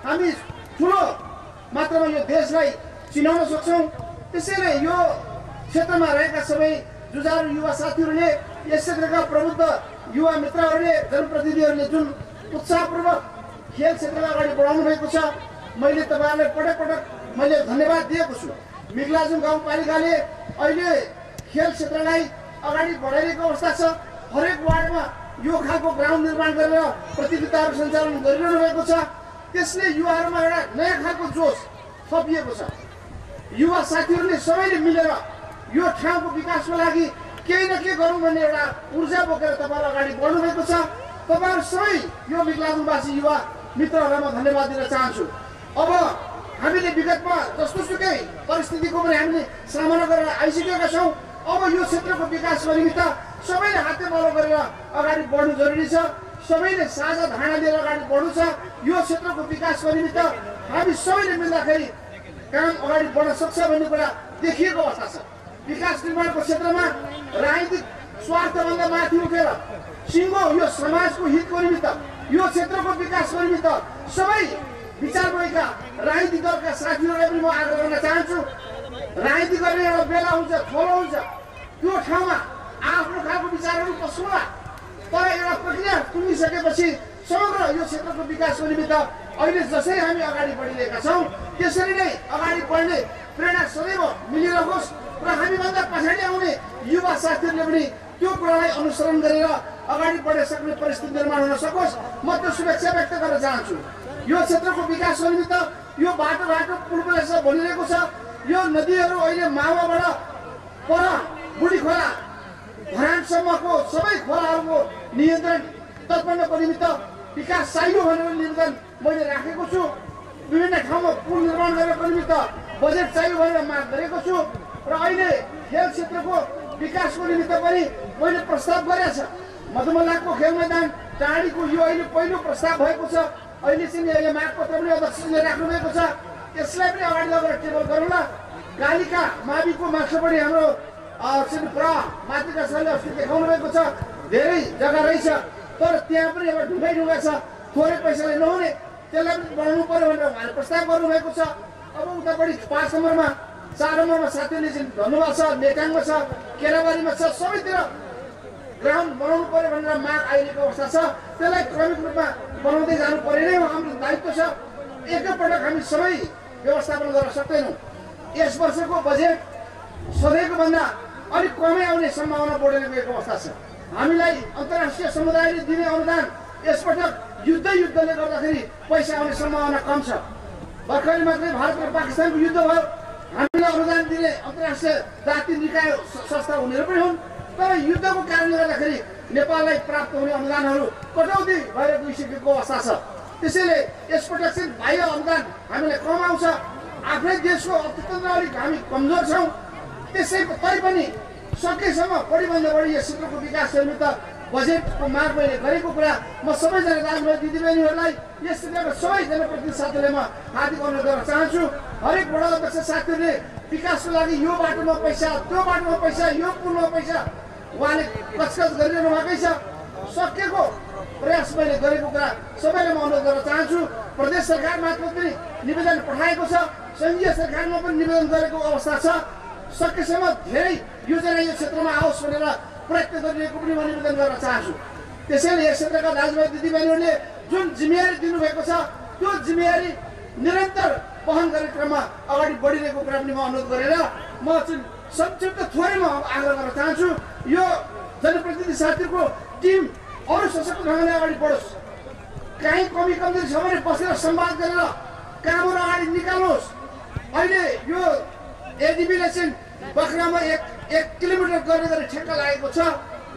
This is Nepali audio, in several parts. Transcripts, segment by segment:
हामी ठुलो मात्रामा यो देशलाई चिनाउन सक्छौँ। त्यसैले यो क्षेत्रमा रहेका सबै जुझारु युवा साथीहरूले, यस क्षेत्रका प्रबुद्ध युवा मित्रहरूले, जनप्रतिनिधिहरूले जुन उत्साहपूर्वक खेल क्षेत्रलाई अगाडि बढाउनु भएको छ, मैले तपाईँहरूलाई पटक पटक मैले धन्यवाद दिएको छु। मिग्लाजुङ गाउँपालिकाले अहिले खेल क्षेत्रलाई अगाडि बढाइरहेको अवस्था छ। हरेक वार्डमा यो खालको ग्राउन्ड निर्माण गरेर प्रतियोगिताहरू सञ्चालन गरिरहनु भएको छ। त्यसले युवाहरूमा एउटा नयाँ खालको जोस थपिएको छ। युवा साथीहरूले सबैले मिलेर यो ठाउँको विकासको लागि केही न केही गरौँ भन्ने एउटा ऊर्जा बोकेर तपाईँहरू अगाडि बढ्नु भएको छ। तपाईँहरू सबै यो मिग्लाजुङवासी युवा मित्रहरूलाई म धन्यवाद दिन चाहन्छु। अब हामीले विगतमा जस्तोसुकै परिस्थितिको पनि हामीले सामना गरेर आइसकेका छौँ। अब यो क्षेत्रको विकासको निमित्त सबैले हातेमालो गरेर अगाडि बढ्नु जरुरी छ। सबैले साझा धारणा लिएर अगाडि बढ्नु छ। यो क्षेत्रको विकासको निमित्त हामी सबैले मिल्दाखेरि काम अगाडि बढ्न सक्छ भन्ने कुरा देखिएको अवस्था छ। विकास निर्माणको क्षेत्रमा राजनीतिक स्वार्थभन्दा माथि उठेर सिङ्गो यो समाजको हितको निमित्त, यो क्षेत्रको विकासको निमित्त सबै विचार भएका राजनीतिक दलका साथीहरूलाई पनि म आग्रह गर्न चाहन्छु। राजनीति गर्ने एउटा बेला हुन्छ, थलो हुन्छ, त्यो ठाउँमा आफ्नो खालको विचारहरू पस्नुहोला। तर एउटा प्रक्रिया टुङ्गिसकेपछि समग्र यो क्षेत्रको विकासको निमित्त अहिले जसरी हामी अगाडि बढिरहेका छौँ त्यसरी नै अगाडि बढ्ने प्रेरणा सदैव मिलिरहोस् र हामीभन्दा पछाडि आउने युवा साथीहरूले पनि त्यो कुरालाई अनुसरण गरेर अगाडि बढ्न सक्ने परिस्थिति निर्माण हुन सकोस्। म त्यो शुभेच्छा व्यक्त गर्न चाहन्छु। यो क्षेत्रको विकासको निमित्त यो बाटो पुलपुलेसा बनिरहेको छ। यो नदीहरू अहिले मावाबाट पर बुढी खोला धरानसम्मको सबै खोलाहरूको नियन्त्रण तर्पणको निमित्त विकास चाहियो भनेर निवेदन मैले राखेको छु। विभिन्न ठाउँमा पुल निर्माण गर्नको निमित्त बजेट चाहियो भनेर माग गरेको छु र अहिले खेल क्षेत्रको विकासको निमित्त पनि मैले प्रस्ताव गरेको छ। मधुमलाको खेल मैदान टाढीको यो अहिले पहिलो प्रस्ताव भएको छ। अहिले चाहिँ अहिले मागपत्र पनि अध्यक्षले राख्नुभएको छ। यसलाई पनि अगाडि लगेर टेबल गरौँला। कालिका माविको माथिपट्टि हाम्रो मातृका सरले अस्ति देखाउनु भएको छ। धेरै जग्गा रहेछ तर त्यहाँ पनि एउटा ढुङ्गा छ, थोरै पैसाले नहुने, त्यसलाई पनि बनाउनु पर्यो भनेर उहाँले प्रस्ताव गर्नुभएको छ। अब उतापट्टि 5 नम्बरमा 4 नम्बरमा साथीहरूले चाहिँ धनुवा छ, नेटाङमा छ, केराबारीमा छ, सबैतिर ग्राउन्ड बनाउनु पर्यो भनेर माग आइरहेको अवस्था छ। त्यसलाई क्रमिक रूपमा बनाउँदै जानु पर्ने नै हाम्रो दायित्व छ। एकैपटक हामी सबै व्यवस्थापन गर्न सक्दैनौँ। यस वर्षको बजेट सधैँको भन्दा अलिक कमै आउने सम्भावना बढेर गएको अवस्था छ। हामीलाई अन्तर्राष्ट्रिय समुदायले दिने अनुदान यसपटक युद्धले गर्दाखेरि पैसा आउने सम्भावना कम छ। भर्खरै मात्रै भारत र पाकिस्तानको युद्ध भयो। हामीलाई अनुदान दिने अन्तर्राष्ट्रिय जाति निकाय संस्था उनीहरू पनि हुन्, तर युद्धको कारणले गर्दाखेरि नेपाललाई प्राप्त हुने अनुदानहरू कटौती भएर गइसकेको अवस्था छ। त्यसैले यसपटक चाहिँ बाह्य अनुदान हामीलाई कम आउँछ। आफ्नै देशको अर्थतन्त्र अलिक हामी कमजोर छौँ। त्यसै तैपनि सकेसम्म बढीभन्दा बढी यस क्षेत्रको विकासको निमित्त बजेटको माग मैले गरेको कुरा म सबैजना दाजुभाइ दिदीबहिनीहरूलाई, यस क्षेत्रका सबै जनप्रतिनिधि साथीहरूलाई म हार्दिक अनुरोध गर्न चाहन्छु। हरेक वडा अध्यक्ष साथीहरूले विकासको लागि यो बाटोमा पैसा, त्यो बाटोमा पैसा, यो पुलमा पैसा उहाँले कचकच गरिरहनु भएकै छ। सकेको प्रयास मैले गरेको कुरा सबैलाई म अनुरोध गर्न चाहन्छु। प्रदेश सरकार मार्फत पनि निवेदन पठाएको छ, सङ्घीय सरकारमा पनि निवेदन गरेको अवस्था छ। सकेसम्म धेरै योजना यो क्षेत्रमा आओस् भनेर प्रयत्न गरिरहेको पनि म निवेदन गर्न चाहन्छु। त्यसैले यस क्षेत्रका दाजुभाइ दिदीबहिनीहरूले जुन जिम्मेवारी दिनुभएको छ त्यो जिम्मेवारी निरन्तर वहन गर्ने क्रममा अगाडि बढिरहेको कुरा पनि म अनुरोध गरेर म चाहिँ संक्षिप्त थोरै म आग्रह गर्न चाहन्छु। यो जनप्रतिनिधि साथीको टिम अरू सशक्त ढङ्गले अगाडि बढोस्। काहीँ कमी कमजोरी छ भने बसेर संवाद गरेर कामहरू अगाडि निकाल्नुहोस्। अहिले यो एडिबीले चाहिँ बखरामा 1 किलोमिटर गर्ने ठेक्का लागेको छ।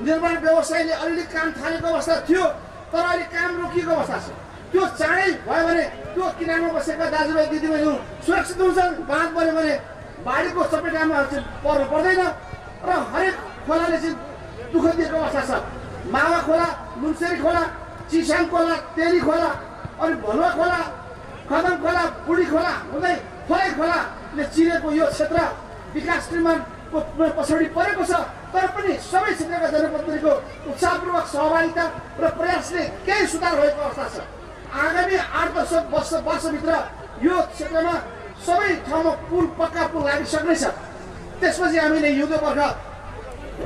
निर्माण व्यवसायले अलिअलि काम थालेको अवस्था थियो तर अहिले काम रोकिएको अवस्था छ। त्यो चाँडै भयो भने त्यो किनारमा बसेका दाजुभाइ दिदीबहिनीहरू सुरक्षित हुन्छन्। बाँध बन्यो भने बाढीको चपेटामा पर्नु पर्दैन र हरेक खोलाले चाहिँ दुःख दिएको अवस्था छ। मावा खोला, मुन्सेरी खोला, चिसाङ खोला, तेली खोला, अनि भलुवा खोला, कदम खोला, बुढी खोला हुँदै खोलै खोलाले चिरेको यो क्षेत्र विकास निर्माणको पछाडि परेको छ। तर पनि सबै क्षेत्रका जनप्रतिनिधिको उत्साहपूर्वक सहभागिता र प्रयासले केही सुधार भएको अवस्था छ। आगामी 8-10 वर्षभित्र यो क्षेत्रमा सबै ठाउँमा पुल पक्का पुल लागिसक्नेछ। त्यसपछि हामीले हिउँदोबर्ख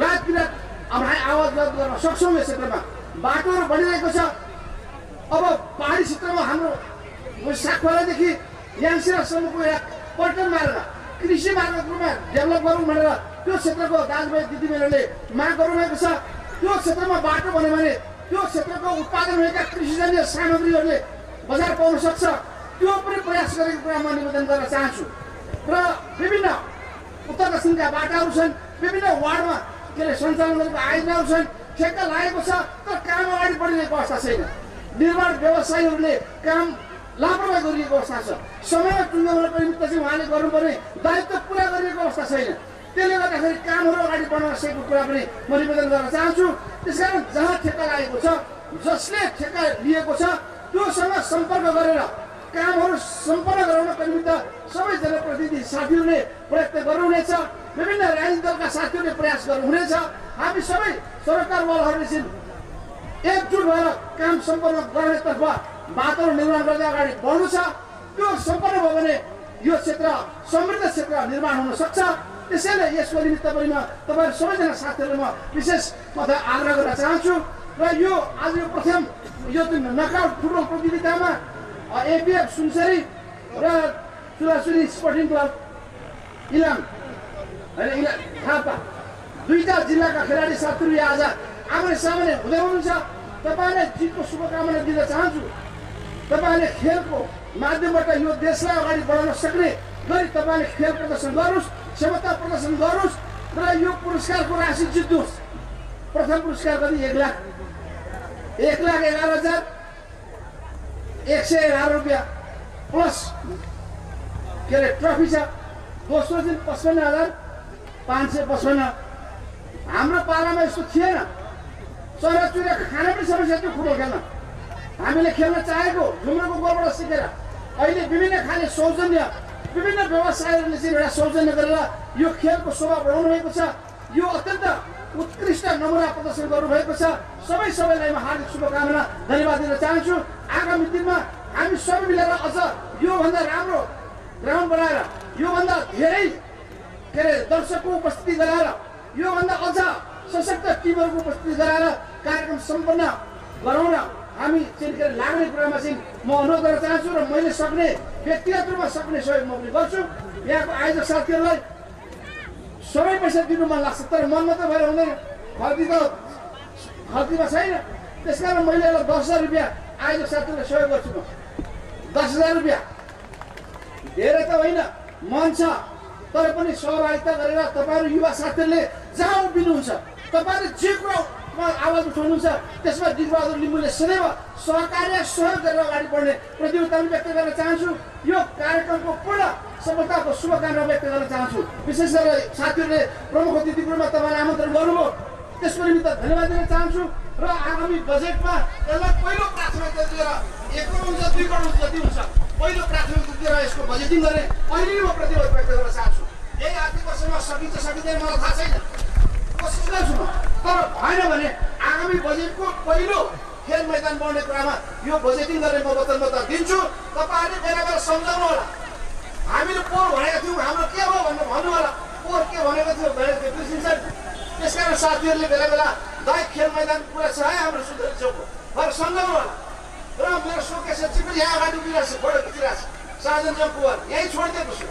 रातबिरात आवाज गर्न सक्छौँ। यस क्षेत्रमा बाटोहरू बनिरहेको छ। अब पहाडी क्षेत्रमा हाम्रो सागखोलादेखि याङसिरासम्मको यहाँ पर्यटन मार्ग कृषि मार्गको रूपमा डेभलप गरौँ भनेर त्यो क्षेत्रको दाजुभाइ दिदीबहिनीहरूले माग गर्नुभएको छ। त्यो क्षेत्रमा बाटो बन्यो भने त्यो क्षेत्रको उत्पादन भएका कृषिजन्य सामग्रीहरूले बजार पाउन सक्छ। त्यो पनि प्रयास गरेको कुरा म निवेदन गर्न चाहन्छु। र विभिन्न उत्तर दक्षिणका बाटाहरू छन्, विभिन्न वार्डमा सञ्चालन गरेको आयोजनाहरू छन्, ठेक्का लागेको छ, तर काम अगाडि बढिरहेको अवस्था छैन। निर्माण व्यवसायीहरूले काम लापरवाही गरिएको अवस्था छ। समयमा टुङ्गाउनको निमित्त चाहिँ उहाँले गर्नुपर्ने दायित्व पुरा गरिएको अवस्था छैन। त्यसले गर्दाखेरि कामहरू अगाडि बढ्न नसकेको कुरा पनि म निवेदन गर्न चाहन्छु। त्यसकारण जहाँ ठेक्का लागेको छ, जसले ठेक्का लिएको छ, त्योसँग सम्पर्क गरेर कामहरू सम्पन्न गराउनको निमित्त सबै जनप्रतिनिधि साथीहरूले प्रयत्न गर्नुहुनेछ। विभिन्न राजनीतिक दलका साथीहरूले प्रयास गर्नुहुनेछ। हामी सबै सरकार वालाहरूले चाहिँ एकजुट भएर काम सम्पन्न गर्नेतर्फ बाटो निर्माण गर्दै अगाडि बढ्नु छ। त्यो सम्पन्न भयो भने यो क्षेत्र समृद्ध क्षेत्र निर्माण हुन सक्छ। त्यसैले यसको निमित्त पनि म तपाईहरु सबैजना साथीहरूलाई म विशेष आग्रह गर्न चाहन्छु। र यो आज यो प्रथम यो नकआउट फुटबल प्रतियोगितामा एपीएफ सुनसरी र चुराचुरी स्पोर्टिङ क्लब इलाम थापा दुईटा जिल्लाका खेलाडी साथीहरू आज आम्ने सामने हुँदै हुनुहुन्छ। तपाईहरुलाई जितको शुभकामना दिन चाहन्छु। तपाईहरुले खेलको माध्यमबाट यो देशलाई अगाडि बढाउन सक्ने गरी तपाईहरुले खेल प्रदर्शन गर्नुस्, क्षमता प्रदर्शन गर्नुस् र यो पुरस्कारको राशि जित्नुस्। प्रथम पुरस्कार कति 1,11,111 रुपैयाँ प्लस के अरे ट्रफी छ। दोस्रो दिन 55,555। हाम्रो पालामा यस्तो थिएन। चराचुरे खाने पनि समस्या थियो फुटबल खेल्न। हामीले खेल्न चाहेको झुम्रोको गोलबाट सिकेर अहिले विभिन्न खाले सौजन्य विभिन्न व्यवसायहरूले चाहिँ एउटा सौजन्य गरेर यो खेलको शोभा बढाउनु भएको छ। यो अत्यन्त उत्कृष्ट नमुना प्रदर्शन गर्नुभएको छ। सबैलाई म हार्दिक शुभकामना धन्यवाद दिन चाहन्छु। आगामी दिनमा हामी सबै मिलेर अझ योभन्दा राम्रो ग्राउन्ड बनाएर योभन्दा धेरै के अरे दर्शकको उपस्थिति गराएर योभन्दा अझ सशक्त टिमहरूको उपस्थिति गराएर कार्यक्रम सम्पन्न गराउन हामी चाहिँ लाग्ने कुरामा चाहिँ म अनुरोध गर्न चाहन्छु। र मैले सक्ने व्यक्तिगत रूपमा सक्ने सहयोग म पनि गर्छु। यहाँको आयोजक साथीहरूलाई सबै पैसा दिनु मन लाग्छ, तर मन मात्रै भएर हुँदैन, खल्तीमा छैन। त्यसकारण मैले 10,000 रुपियाँ आयोजक साथीहरूलाई सहयोग गर्छु। म 10,000 रुपियाँ धेरै त होइन, मन छ, तर पनि सहभागिता गरेर तपाईँहरू युवा साथीहरूले जहाँ उभिनुहुन्छ, तपाईँहरूले जे कुरा आवाज उठाउनुहुन्छ त्यसमा दिगबहादुर लिम्बूले सदैव सहकार्य सहयोग गरेर अगाडि बढ्ने प्रतिबद्धता पनि व्यक्त गर्न चाहन्छु। यो कार्यक्रमको पूर्ण सफलताको शुभकामना व्यक्त गर्न चाहन्छु। विशेष गरेर साथीहरूले प्रमुख अतिथिको रूपमा तपाईँलाई आमन्त्रण गर्नुभयो, त्यसको निमित्त धन्यवाद दिन चाहन्छु। र आगामी बजेटमा यसलाई पहिलो प्राथमिकता दिएर 1 करोड 2 करोड जति हुन्छ पहिलो प्राथमिकता दिएर यसको बजेटिङ गर्ने अहिले म प्रतिबद्धता व्यक्त गर्न चाहन्छु। यही आर्थिक वर्षमा सकिन्छ सकिँदैन मलाई थाहा छैन, कोसिस गर्छु म। तर भएन भने आगामी बजेटको पहिलो खेल मैदान बन्ने कुरामा यो बजेटिङ गर्ने म वचनबद्ध दिन्छु। तपाईँहरूले बेला बेला सम्झाउनु होला। हामीले पोहोर भनेको थियौँ, हाम्रो के हो भनेर भन्नु होला। पोहोर के भनेको थियो भनेर बिर्सिन्छ। त्यसकारण साथीहरूले बेला बेला दाइ खेल मैदान पुरा छ है हाम्रो सुन्दरी चौकको भनेर सम्झाउनु होला। र मेरो सोकेस पनि यहाँ अगाडि उभिरहेको छ, फोटो खिचिरहेको छ, साजन कुवर यहीँ छोडिदिएको छु।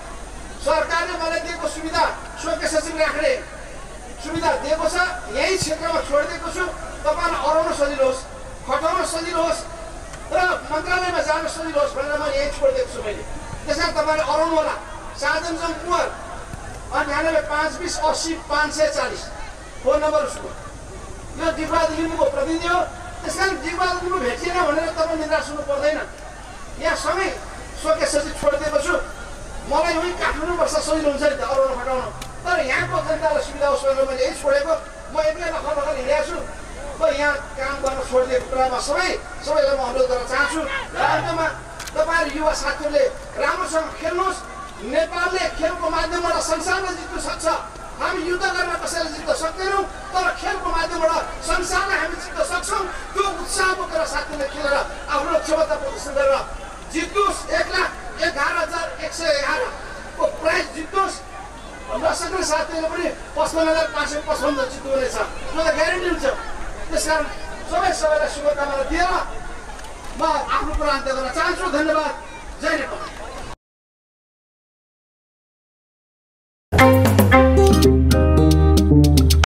सरकारले मलाई दिएको सुविधा सोकेस राख्ने सुविधा दिएको छ, यही क्षेत्रमा छोडिदिएको छु। तपाईँलाई अराउन सजिलो होस्, खटाउन सजिलो होस् र मन्त्रालयमा जान सजिलो होस् भनेर मैले यही छोडिदिएको छु। मैले त्यसमा तपाईँले अराउनु होला। साजन कुवर 98,520,80,540 फोन नम्बर उसको। यो दिगबहादुर लिम्बूको प्रतिनिधि हो। त्यसकारण दिगबहादुर लिम्बू भेटिएन भनेर तपाईँ निराश हुनु पर्दैन। यहाँ सँगै सोकेस छोडिदिएको छु। मलाई उही काठमाडौँ बस्दा सजिलो हुन्छ नि त अराउन खटाउन, तर यहाँको जनतालाई सुविधा होस् भनेर मैले यही छोडेको। म एक्लै नखर हिँडेको छु। म यहाँ काम गर्न छोडिदिएको कुरामा सबैलाई म अनुरोध गर्न चाहन्छु। र अन्तमा तपाईँहरू युवा साथीहरूले राम्रोसँग खेल्नुहोस्। नेपालले खेलको माध्यमबाट संसारमा जित्न सक्छ। हामी युद्ध गर्न कसैले जित्न सक्दैनौँ, तर खेलको माध्यमबाट संसारलाई हामी जित्न सक्छौँ। त्यो उत्साह बोकेर साथीले खेलेर आफ्नो क्षमता प्रदर्शन गरेर जित्नुहोस्। 1,11,111 को प्राइज जित्नुहोस्। नसक्ने साथीले पनि 55,555 जित्नुहुनेछ, त्यो त ग्यारेन्टी हुन्छ। त्यसकारण सबैलाई शुभकामना दिएर म आफ्नो कुरा अन्त्य गर्न चाहन्छु। धन्यवाद। जय नेपाल।